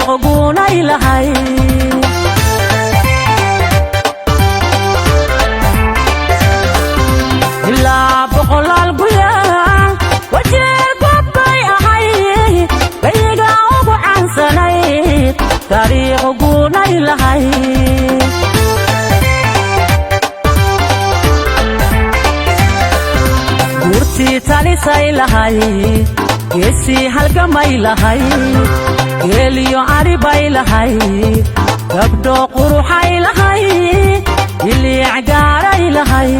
Taariikh guunay lahay. Ilaa boqolaal guyaa Wajeer gobbay ahay, bayiga ugu caansanay, taariikh guunay lahay. Guurtii talisay lahay, geesii halgamay lahay, geeliyo aribay lahay, gabdho quruxay lahay, iliic gaaray lahay.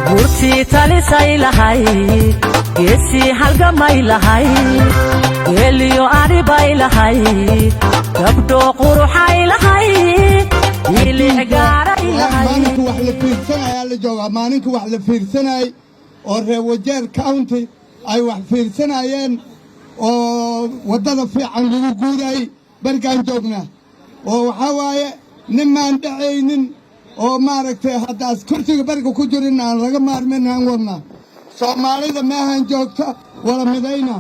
Guurtii talisay lahay, geesii halgamay lahay, geeliyo aribay lahay, gabdho quruxay lahay, iliic gaaray lahay. Maalinka wax la fiirsanayaa la joogaa, maalinka wax la fiirsanayay oo reer Wajeer County ay wax fiirsanayeen oo waddada fiican lagu guurayay berigaan joognaa, oo waxaa waaye nimaan dhacaynin oo maaragtay haddaas kursiga beriga ku jirin aan laga maarmin aan wadnaa. Soomaalida meehan joogta wala midayna,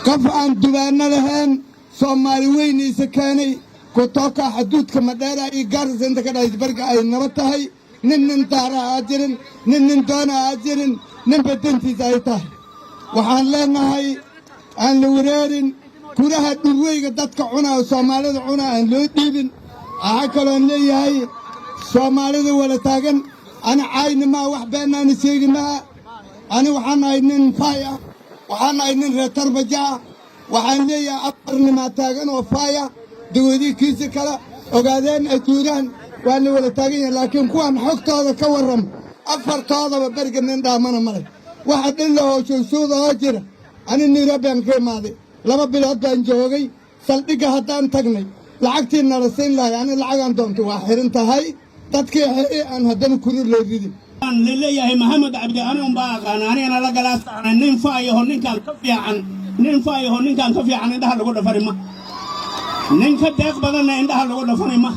qof aan dubaanno lahayn. Soomaali weyniisa keenay kutoka xaduudka Madheera iyo Gaarisa inta ka dhahaysa beriga ay nabad tahay. Nin nin daara aa jirin, nin nin doona aa jirin, ninba dantiisa ay tahay. Waxaan leenahay aan la wareerin kuraha dhurweyga dadka cuna oo Soomaalida cuna aan loo dhiibin. Waxaa kaloon leeyahay Soomaalida wala taagan, ani cayni maa, wax beenaana sheegi maa. Ani waxaan ahay nin faay ah, waxaan ahay nin reer Tarbaja ah. Waxaan leeyahay afar nimaa taagan oo faaya, dagoodii kiisi kale ogaadeen ajuuraan waa la wala taagan yahay, laakiin kuwan xogtooda ka warram, afartoodaba beriga nin dhaamana male. Waxa dhillahoo shuushuuda oo jira, ani Nairobi aan ka imaaday, 2 bilood baan joogay. Saldhigga haddaan tagnay, lacagtii nala siin lahay, ani lacagaan doontay waa xihan tahay. Dadkii xiri aan haddana kuri loo ridi. Laleeyahay Maxamed Cabdi ani unbaa aqaana, anigana la galaasana. Nin faayaho ninkaan ka fiican, nin faayaho ninkaan ka fiican indhaha lagu dhafani ma, nin ka deeq badanna indhaha lagu dhafani ma.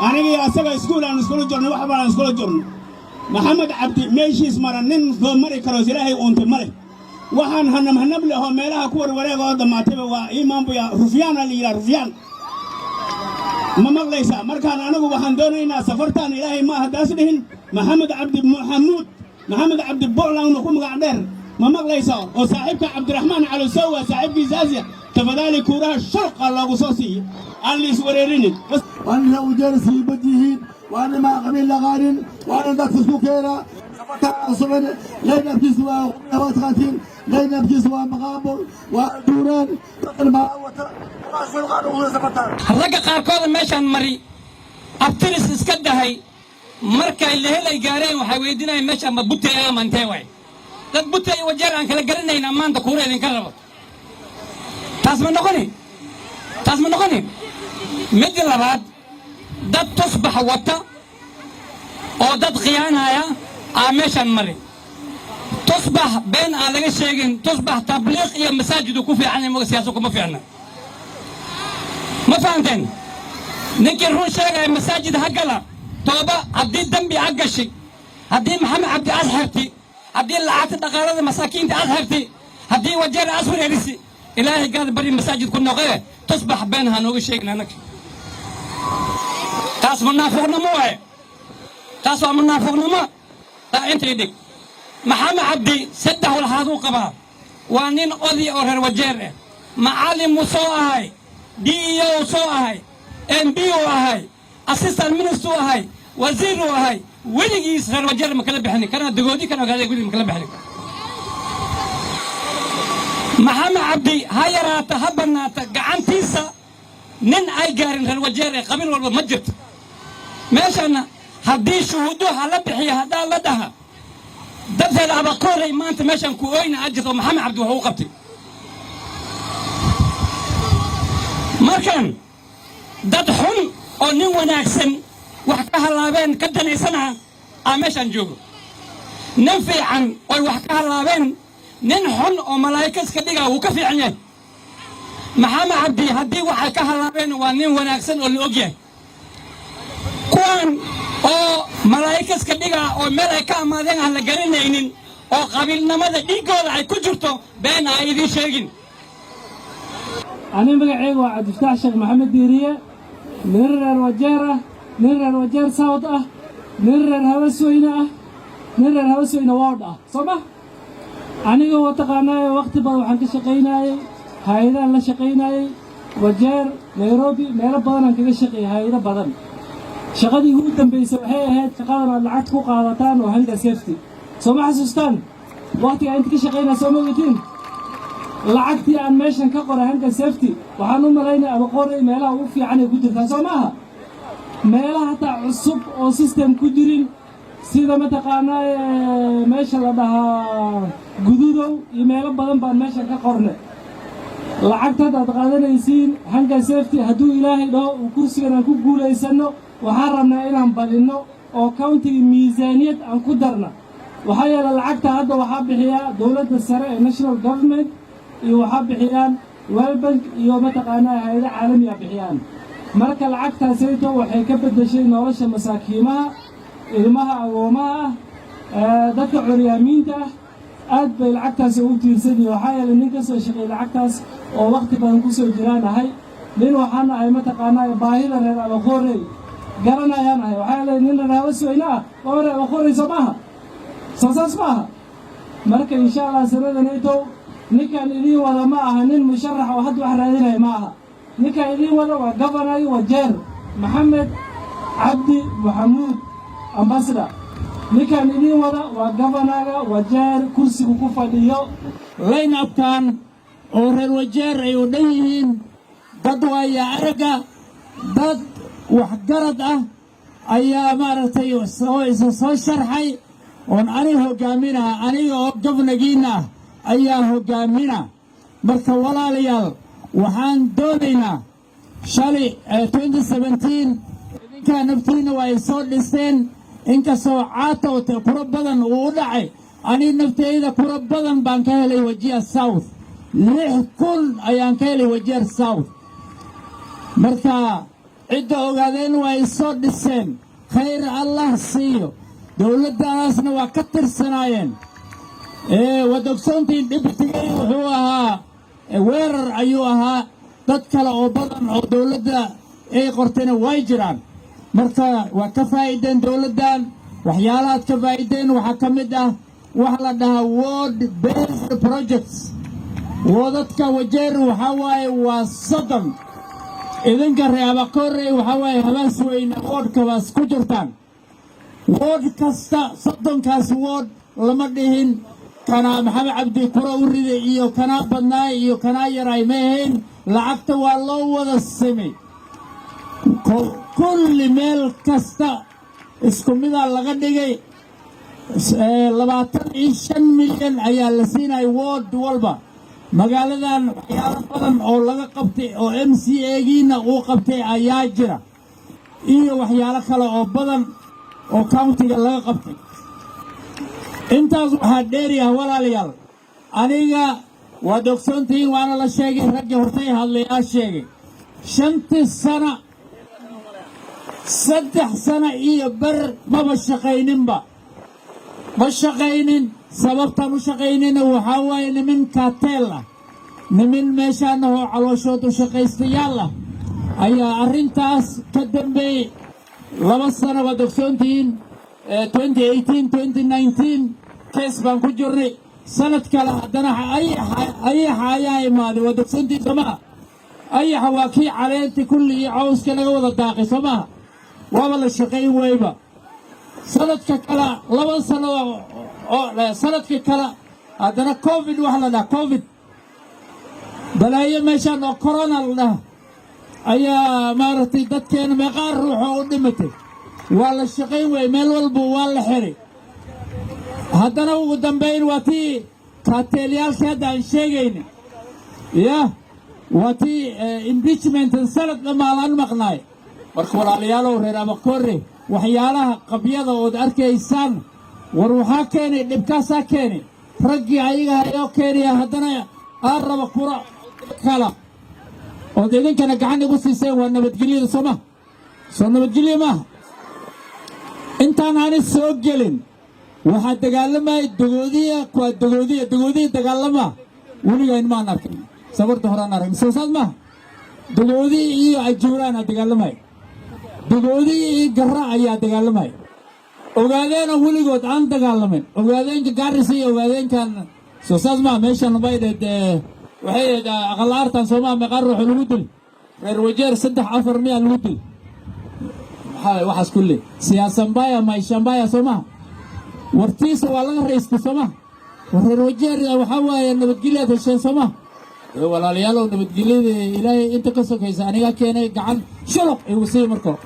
Anigii asaga iskuul aan iskula jirnay, wax baan iskula jirnay. Maxamed Cabdi meeshiis mara nin soo mari karo ilaahay uuntay ma leh. Waxaan hanam hanab lehoo meelaha ku warwareega oo dhammaatayba waa iimaanbuya rufyaana la yidhaha, rufyaan ma maqlaysaa? Markaan anigu waxaan doonaynaa safartaan ilaahay ma haddaas dhihin Maxamed Cabdi Maxamuud, Maxamed Cabdi Boclandna ku magac dheer, ma maqlaysaa? Oo saaxiibka Cabdiraxmaan Calisowa, saaxiibkiisa Aasiya, tafadaali kuuraha sharqa loogu soo siiye, aan la iswareerinin. Waa nin reer Wajeer siibad yihiin, waa nin maa qabiil laqaanin, waa nin dadka isku keena. Safartaan laynabkiisu waa taqaantiin, laynabkiisu waa Maqaambul, waa Ajuuraan, dadkan maa wata. Ragga qaarkooda meeshaan mari abtiris iska dahay, markay lehelay gaareen waxay weydiinayaan meeshaan ma Butey ama intee waay. Dad Butey iyo Wajeer aan kala garanaynaa maanta kuura idinka rabo. Taas ma noqoni, taas ma noqoni. Midda labaad, dad tusbax wata oo dad khiyaanaya aa meeshaan mari. Tusbax been aan laga sheegin, tusbax tabliiq iyo masaajidu ku fiican yahay, siyaasad kuma fiicna. Ma fahanteen? Ninkii run sheegaya masaajid ha gala, tooba. Haddii dembi ha gashay, haddii Maxamed Cabdi aad xirti, haddii lacagta dhaqaalada masaakiinta aad xirti, haddii Wajeer aad wareerisi, Ilaahay gaad bari, masaajid ku noqee. Tusbax been ha nooga sheegin annaga. Taas munaafiqnimo waaye, taas waa munaafiqnimo. Taa intay dhig. Maxamed Cabdi saddex walxaad uu qabaa. Waa nin odi oo reer Wajeer ah, macallin uu soo ahay, DEO soo ahay, MP uu ahay, assistant minister uu ahay, wasiir uu ahay. Weligiis reer Wajeer ma kala bixinin, kana Dagoodi, kana Ogaadey, weligii ma kala bixinin. Maxamed Cabdi ha yaraata ha bannaata, gacantiisa nin ay gaarin reer Wajeer ee qabiil walba ma jirto. Meeshana haddii shuhuudo ha la bixiya, haddaa la dhaha dad reer Abaqooray maanta meeshaan ku oyna a jirto oo Maxamed Cabdi wax u qabtay. Markan dad xun oo nin wanaagsan wax ka hallaabeen ka danaysana aa meeshaan joogo. Nin fiican oy wax ka hallaabeen, nin xun oo malaa'ika iska dhigaa wuu ka fiican yahay. Maxamed Cabdi haddii waxay ka hallaabeen, waa nin wanaagsan oo la og yahay. Kuwan oo malaa'ika iska dhigaa oo meel ay ka amaadeen aan la garanaynin. Oo qabiilnimada dhiiggooda ay ku jirto, been ha idiin sheegin. Ani magaceyga waa Cabdifataax Sheekh Maxamed Diiriye, nin reer Wajeer ah, nin reer Wajeer South ah, nin reer Habasweyne ah, nin reer Habasweyne ward ah. Soo ma aniga waa taqaanaaye, wakhti badan waxaan ka shaqaynaayey hay-adahan la shaqaynaayey, Wajeer, Nairobi, meelo badanaan kaga shaqeeyey hay-ado badan. Shaqadii ugu dambaysay waxay ahayd shaqadan aad lacagta ku qaadataan oo Hunger Safety. Soo ma xasuustaan wakhtiga inta ka shaqaynaya? Soo ma ogitiin lacagtii aan meeshan ka qoray Hunger Safety? Waxaan u malaynaya Abaqoorey meelaha ugu fiican ay ku jirtaa, soo maaha? Meelaha hataa cusub oo system ku jirin, sida mataqaanaa meesha la dhahaa Gududow iyo meelo badan baan meeshan ka qornay. Lacagta hadda aad qaadanaysiin Hunger Safety, hadduu Ilaahay dhaho uu kursigan aan ku guulaysanno, waxaan rabnaa inaan badinno oo countyga miisaaniyad aan ku darna. Waxaa yeele lacagta hadda waxaa bixiyaa dowladda sare ee national government iyo waxaa bixiyaan World Bank iyo mataqaanaa hay-ado caalamiya bixiyaan. Marka lacagtaasayto waxay ka beddeshay nolosha masaakiimaha, ilmaha agoomaha ah, dadka curyaamiinta ah. Aad bay lacagtaasi ugu tiirsan yihiin. Waxaa yeelay nin ka soo shaqeeyey lacagtaas oo wakhti badan ku soo jiraan ahay. Nin waxaan ahay mataqaanaa baahida reer Abaqoorey garanayaan ahay. Waxaa yeelay nin reer Habasweyne ah waa reer Abaqoorey, soo maaha? Soo saas ma aha? Marka insha Allah sanadanaytow ninkaan idiin wada ma aha nin musharax oo hadda wax raadinaya ma aha. Ninkaan idiin wada waa governor Wajeer, Maxamed Cabdi Maxamuud Ambassador. Ninkaan idiin wada waa governorga Wajeer, kursigu ku fadhiyo. Line-upkan oo reer Wajeer ay u dhan yihiin, dad waaya aragga, dad waxgarad ah ayaa maaragtay soo isa soo sharxay oon ani hoggaaminaha. Aniga oo governorgiinna ah ayaa hoggaamina. Marka walaalayaal, waxaan doonaynaa shalay idinkaa naftiinna waa ay soo dhisteen. Inkastoo caatow kuro badan uu u dhacay, ani nafteyda kuro badan baan ka helay Wajir South. 6,000 ayaan ka helay Wajir South. Marka cidda Ogaadeen waa ay soo dhiseen, khayr Allah siiyo. Dowladdaasna waa ka tirsanaayeen. Waad ogsoontiin, deputygay wuxuu ahaa weerar ayuu ahaa. Dad kale oo badan oo dowladda ay qortayna way jiraan. Marka waa ka faa'iideen dowladdan. Waxyaalahaad ka faa'iideen waxaa ka mid ah waxa la dhahaa ward based projects. Wardadka Wajeer waxaa waaye waa 30. Idinka reer Abaqorey waxaa waaye Habaasweyne wardka baas ku jirtaan. Ward kasta, 30kaas ward, lama dhihin kanaa Maxamed Cabdi kura u riday iyo kanaa badnaay iyo kanaa yaraay, ma ahayn. Lacagta waa loo wada simay. Kulli meel kasta isku midaa laga dhigay. 25 milyan ayaa la siinaya ward walba. Magaaladan waxyaalo badan oo laga qabtay oo MCAgiina uu qabtay ayaa jira, iyo waxyaalo kale oo badan oo countyga laga qabtay. Intaas waxaa dheeriah, walaalayaal, aniga waad ogsoontihiin, waana la sheegay, raggii hortay hadlayaa sheegay, shantii sana 3 sano iyo bar maba shaqayninba, ma shaqaynin. Sababtaan u shaqaynina waxaa waaye nimin cartel ah, nimin meeshaan ahoo calooshood u shaqaystayaal ah ayaa arrintaas ka dambeeyey. 2 sano waad ogsoontihiin, case baan ku jirnay. Sanad kale haddana ayaxa ayaa imaaday. Waad ogsoontihiin, soo maha? Ayaxa waa kii caleenta kulli iyo cawska laga wada daaqay, soo maha? Waaba la shaqayn weyba. Sanadka kale, 2 sano oo sanadka kale haddana COVID waxa la dhaha, COVID balaayo meeshaan oo corona la dhaha ayaa maaragtay dadkeena meeqaa ruux oo u dhimatay. Waa la shaqayn weye, meel walba waa la xiray. Haddana ugu dambayn waa tii cartelyaalkii hadda aan sheegayna, yah, waa tii impeachmentan sanad dhammaalaan maqnaay. Marka walaalayaalow, reer Abakore, waxyaalaha qabyada ood arkaysaan war waxaa keenay dhibkaasaa keenay raggii ayaga ayoo keenaya. Haddana aan raba kura kala ood idinkana gacan igu siiseen waa nabadgelyada, soo maha? Soo nabadgelyo maaha? Intaan aanay soo gelin Waxaa dagaalamayay Dogoodiya kuwaa Dogoodiya. Dogoodiya dagaalama weligayn maan arkin, sabarta horaan aragn. Soo saas maaha? Dogoodiya iyo Ajuuraana dagaalamay, Dogoodiya iyo Garra ayaa dagaalamay. Ogaadeena weligood aan dagaalamin, Ogaadeenka Gaarisa iyo Ogaadeenkan. Soo saas maaha? Meeshan bay dheed, waxay ahayd Aqalaartan. Soomaa meeqaa ruuxu lagu dil reer Wajeer? Saddex, afar miyaa lagu dil? Maxaa waxaas kulli siasa mbaya, maisha mbaya. Soo maha? Wartiisa waa laga raystay. Soo maha? War reer Wajeer, waxaa waaye nabadgelyaad hesheen. Soo maha? Ee walaalayaalow, nabadgelyada Ilaahay inta ka sokaysa anigaa keenay. Gacan shuluq igu sii marka hore.